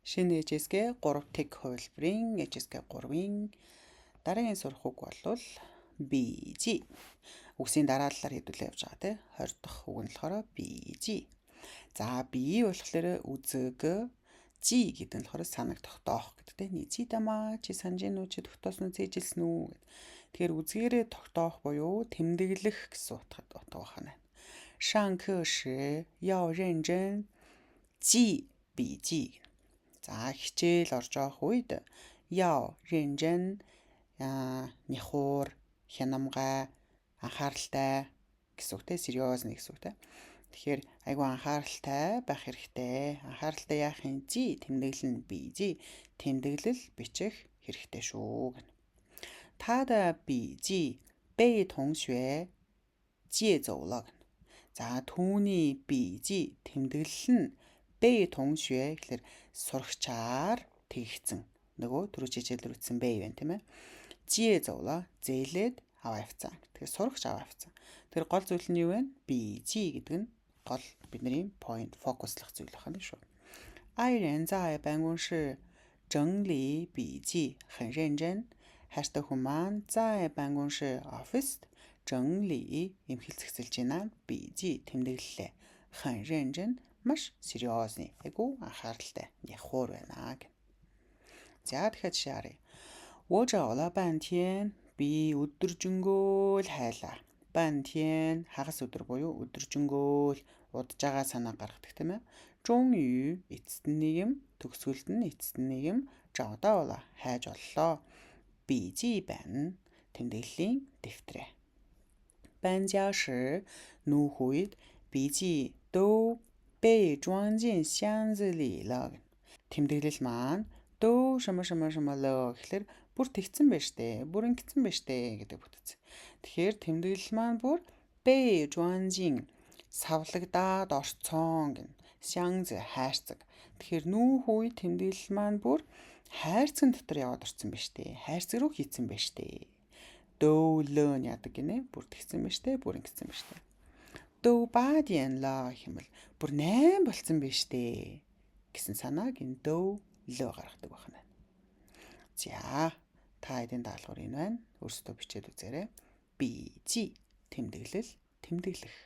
Шинэ HSK 3 тэг хувилбарын HSK 3-ын дараагийн сурах үг бол 笔记. Үгсийн дарааллаар хэдүүлээ явж байгаа тий. 20 дахь үг нь болохоор 笔记. За 笔 болохоор үзэг, 记 гэдэг нь болохоор санаг тогтоох гэдэг тий. 你记得吗 чи санаж гин үү, чи тогтоосон уу, цээжилсэн үү гэд. Тэгэхээр үзгээрээ тогтоох буюу тэмдэглэх гэсэн утгад утга байна. 上课时要认真记笔记. За хичээл орж явах үед 要认真 няхуур, хянамгай, анхааралтай гэсэн үг те, серьезный гэсэн үг те. Тэгэхээр айгүй анхааралтай байх хэрэгтэй. Анхааралтай яах юм? 记 тэмдэглэн 笔记 тэмдэглэл бичих хэрэгтэй шүү гэнэ. 他的笔记被同学借走了гэнэ. За түүний 笔记 тэмдэглэл нь 被同学 гэхэлэр сурагчаар тэгэгдсэн. Нөгөө түрүү хичээл рүү 被 байна тийм ээ. 借走了 зээлээд аваа явцсан. Тэгэхээр сурагч аваа явцсан. Тэр гол зүйл нь юу вэ? 笔记 гэдэг нь гол бидний point фокуслах зүйл байна шүү. 爱人在办公室整理笔记很认真。 Хайртай хүн маань 在办公室 оффист 整理 эмхэл зэгцэлж байна. 笔记 тэмдэглэлээ. 很认真 маш серьезный. Айгүй анхааралтай. Няхуур байна гэнэ. За тэгэхээр жишээ харъя. 我找了半天 би өдөржингөө л хайлаа. 半天 хагас өдөр буюу өдөржингөө л удаж байгаа санаа гаргадаг тийм ээ. 终于 эцэст нь нэг юм, төгсгөлд нь эцэст нь нэг юм 找到了 хайж оллоо. 笔记本 тэмдэглэлийн дэвтрээ. 搬家时 нүүх үед 笔记都被装进箱子里了. Тэмдэглэл маань 都什么什么什么了 гэхлээр бүр тэгсэн байж тээ, бүр ингэсэн байж тээ гэдэг бүтэц. Тэгэхээр тэмдэглэл маань бүр 被装进 савлагдаад орцсон гэнэ. 箱子 хайрцаг. Тэгэхээр нүүх үе тэмдэглэл маань бүр хайрцаган дотор яваад орсон байж тээ. Хайрцаг руу хийцэн байж тээ. 都了 нь яадаг гинэ? Бүр тэгсэн байж тээ, бүр ингэсэн байж тээ. 都八点了 гэх юм бол бүр 8 болцсон байж тээ гэсэн санааг энэ 都了 гаргадаг байна. За та хэдийн даалгавар энэ байна. Өөрсдөө бичээд үзээрэй. 笔记 тэмдэглэл, тэмдэглэх.